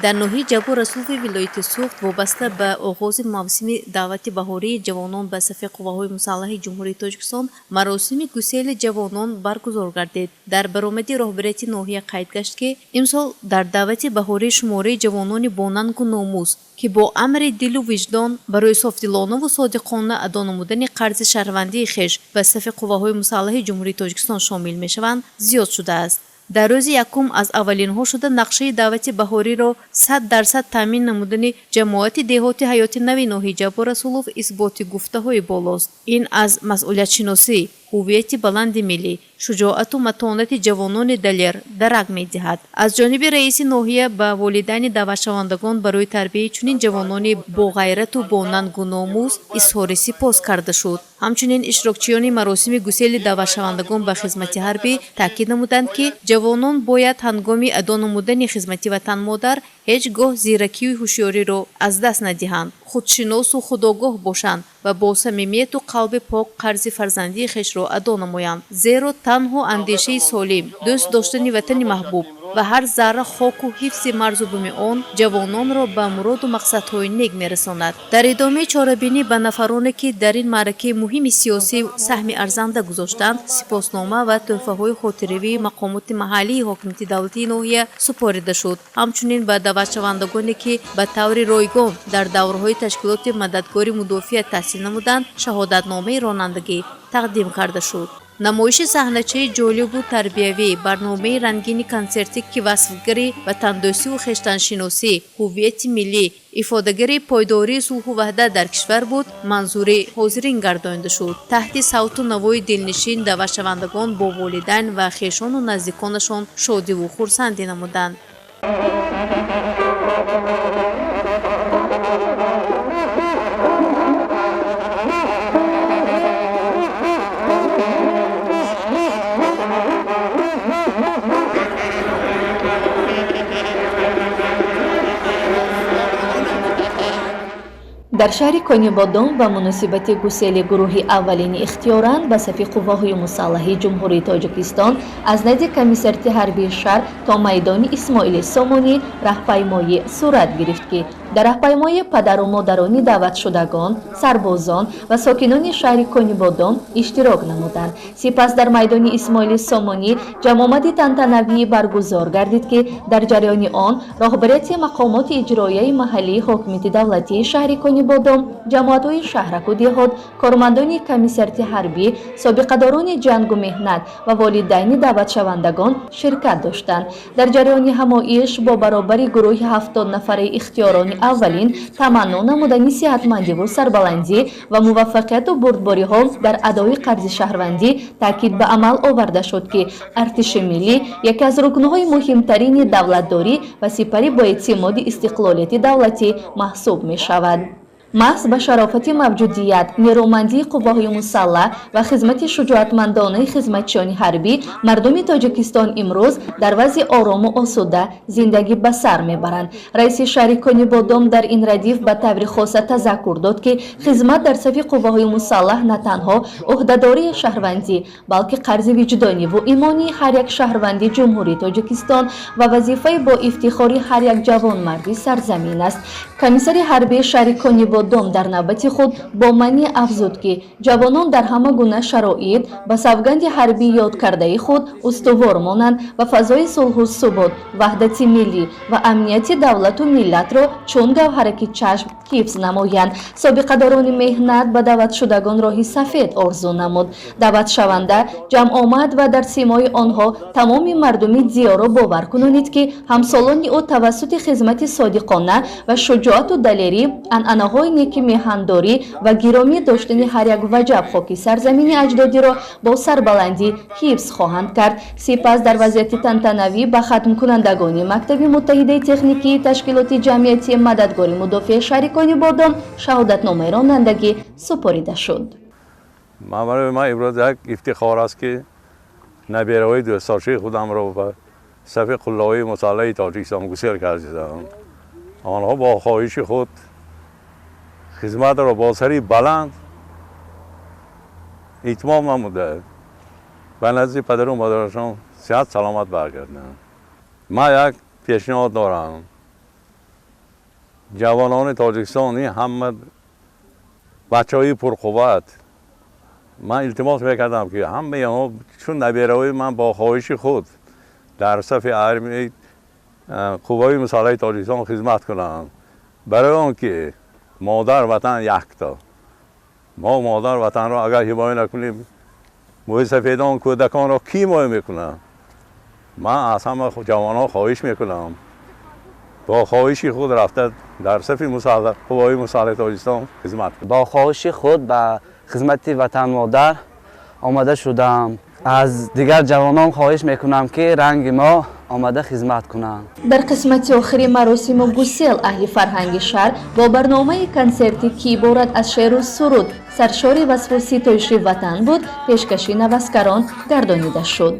Дар ноҳияи Ҷаббор Расулови вилояти Суғд вобаста ба оғози мавсими даъвати баҳории ҷавонон ба сафи қувваҳои мусаллаҳи Ҷумҳурии Тоҷикистон маросими гусели ҷавонон баргузор гардид. Дар баромади роҳбарияти ноҳия қайд гашт, ки имсол дар даъвати баҳорӣ шумораи ҷавонони бонангу номус, ки бо амри дилу виҷдон барои софдилонаву содиқона адо намудани қарзи шаҳрвандии хеш ба сафи қувваҳои мусаллаҳи Ҷумҳурии Тоҷикистон шомил мешаванд, зиёд шудааст. Дар рӯзи якум аз аввалинҳо шуда нақшаи даъвати баҳориро 100% таъмин намудани ҷамоати деҳоти Ҳаёти нави ноҳияи Ҷаббор Расулов исботи гуфтаҳои болост. Ин аз масъулиятшиносӣ, ҳуввияти баланди миллӣ, шуҷоату матонати ҷавонони далер дарак медиҳад. Аз ҷониби раиси ноҳия ба волидайни даъватшавандагон барои тарбияи чунин ҷавонони боғайрату бонангу номус изҳори сипос карда шуд. Ҳамчунин иштирокчиёни маросими гусели даъватшавандагон ба хизмати ҳарбӣ таъкид намуданд, ки ҷавонон бояд ҳангоми адо намудани хизмати ватанмодар ҳеҷ гоҳ зиракию ҳушёриро аз даст надиҳанд, худшиносу худогоҳ бошанд ва бо самимияту қалби пок қарзи фарзандии хешро адо намоянд. Зеро танҳо андешаи солим, дӯст доштани ватани маҳбуб ва ҳар зарра хоку ҳифзи марзу буми он ҷавононро ба муроду мақсадҳои нек мерасонад. Дар идомаи чорабинӣ ба нафароне, ки дар ин маъракаи муҳими сиёсӣ саҳми арзанда гузоштанд, сипоснома ва тӯҳфаҳои хотиравии мақомоти маҳаллии ҳокимияти давлатии ноҳия супорида шуд. Ҳамчунин ба даъватшавандагоне, ки ба таври ройгон дар давраҳои ташкилоти Мададгори мудофиа таҳсил намуданд, шаҳодатномаи ронандагӣ тақдим карда шуд. Намоиши саҳначаи ҷолибу тарбиявӣ, барномаи рангини консертӣ, ки васфгари ватандӯстиву хештаншиносӣ, ҳуввияти миллӣ, ифодагари пойдории сулҳу ваҳдат дар кишвар буд, манзури ҳозирин гардонида шуд. Таҳти савту навои дилнишин даъватшавандагон бо волидайн ва хешону наздиконашон шодиву хурсандӣ намуданд. Дар шаҳри Конибодом ба муносибати гусели гурӯҳи аввалини ихтиёран ба сафи қувваҳои мусаллаҳи Ҷумҳурии Тоҷикистон аз назди комиссариати ҳарбии шаҳр то майдони Исмоили Сомонӣ раҳпаймоӣ сурат гирифт, ки дар раҳпаймоӣ падару модарони даъватшудагон, сарбозон ва сокинони шаҳри Конибодом иштирок намуданд. Сипас дар майдони Исмоили Сомонӣ ҷамъомади тантанавӣ баргузор гардид, ки дар ҷараёни он роҳбарияти мақомоти иҷроияи маҳаллии ҳокимияти давлатии шаҳри Конибодом, ҷамоатҳои шаҳраку деҳот, кормандони комиссариати ҳарбӣ, собиқадорони ҷангу меҳнат ва волидайни даъватшавандагон ширкат доштанд. Дар ҷараёни ҳамоиш бо баробари гурӯҳи 70 нафараи ихтиёрони аввалин таманно намудани сиҳатмандиву сарбаландӣ ва муваффақияту бурдбориҳо дар адои қарзи шаҳрвандӣ таъкид ба амал оварда шуд, ки артиши миллӣ яке аз рукнҳои муҳимтарини давлатдорӣ ва сипари боэътимоди истиқлолияти давлатӣ маҳсуб мешавад. Маҳз ба шарофати мавҷудият, нерӯмандии қувваҳои мусаллаҳ ва хизмати шуҷоатмандонаи хизматчиёни ҳарбӣ мардуми Тоҷикистон имрӯз дар вазъи орому осуда зиндагӣ ба сар мебаранд. Раиси шаҳри Конибодом дар ин радиф ба таври хоса тазаккур дод, ки хизмат дар сафи қувваҳои мусаллаҳ на танҳо ӯҳдадории шаҳрвандӣ, балки қарзи виҷдониву имонии ҳар як шаҳрванди Ҷумҳурии Тоҷикистон ва вазифаи бо ифтихори ҳар як ҷавонмарди сарзамин аст. Комиссари ҳарбии шаҳри Конибодом дар навбати худ бо маънӣ афзуд, ки ҷавонон дар ҳама гуна шароит ба савганди ҳарбӣ ёдкардаи худ устувор монанд ва фазои сулҳу субот, ваҳдати миллӣ ва амнияти давлату миллатро чун гавҳараки чашм ҳифз намоянд. Собиқадорони меҳнат ба даъватшудагон роҳи сафед орзу намуд. Даъватшаванда ҷамъомад ва дар симои онҳо тамоми мардуми диёрро бовар кунонид, ки ҳамсолони ӯ тавассути хизмати содиқона ва шуҷоату далерӣ анъанаҳои неки меҳандорӣ ва гиромӣ доштани ҳар як ваҷаб хоки сарзамини аҷдодиро бо сарбаландӣ ҳифз хоҳанд кард. Сипас дар вазъияти тантанавӣ ба хатмкунандагони мактаби муттаҳидаи техникии ташкилоти ҷамъиятии Мададгори мудофиаи шаҳри Конибодом шаҳодатномаи ронандагӣ супорида шуд. Ман барои ман имрӯз як ифтихор аст, ки набераҳои дӯстдоштаи худамро ба сафи қуллаҳои мусаллаҳи Тоҷикистон гусел кардам. Онҳо бо хоҳиши худ хизматро бо сари баланд итмом намуда, ба назди падару модарашон сиҳат саломат баргарданд. Ман як пешниҳод дорам. Ҷавонони Тоҷикистон ҳама бачаҳои пурқувват. Ман илтимос мекардам, ки ҳамаи онҳо, чун набераҳои ман бо хоҳиши худ дар сафи армияи қувваҳои мусаллаҳи Тоҷикистон хизмат кунанд, барои он ки модар ватан якто. Мо модар ватанро агар ҳимоя накунем, мӯйсафедон, кӯдаконро кӣ ҳимоя мекунад? Ман аз ҳама ҷавонон хоҳиш мекунам, бо хоҳиши худ рафта дар сафи қувваҳои мусаллаҳи Тоҷикистон хизмат кунанд. Бо хоҳиши худ ба хизмати ватан модар омада шудам. Аз дигар ҷавонон хоҳиш мекунам, ки ранги мо омада хизмат кунанд. Дар қисмати охири маросиму гусел аҳли фарҳанги шаҳр бо барномаи консертӣ, ки иборат аз шеъру суруд саршори васфу ситоиши ватан буд, пешкаши наваскарон гардонида шуд.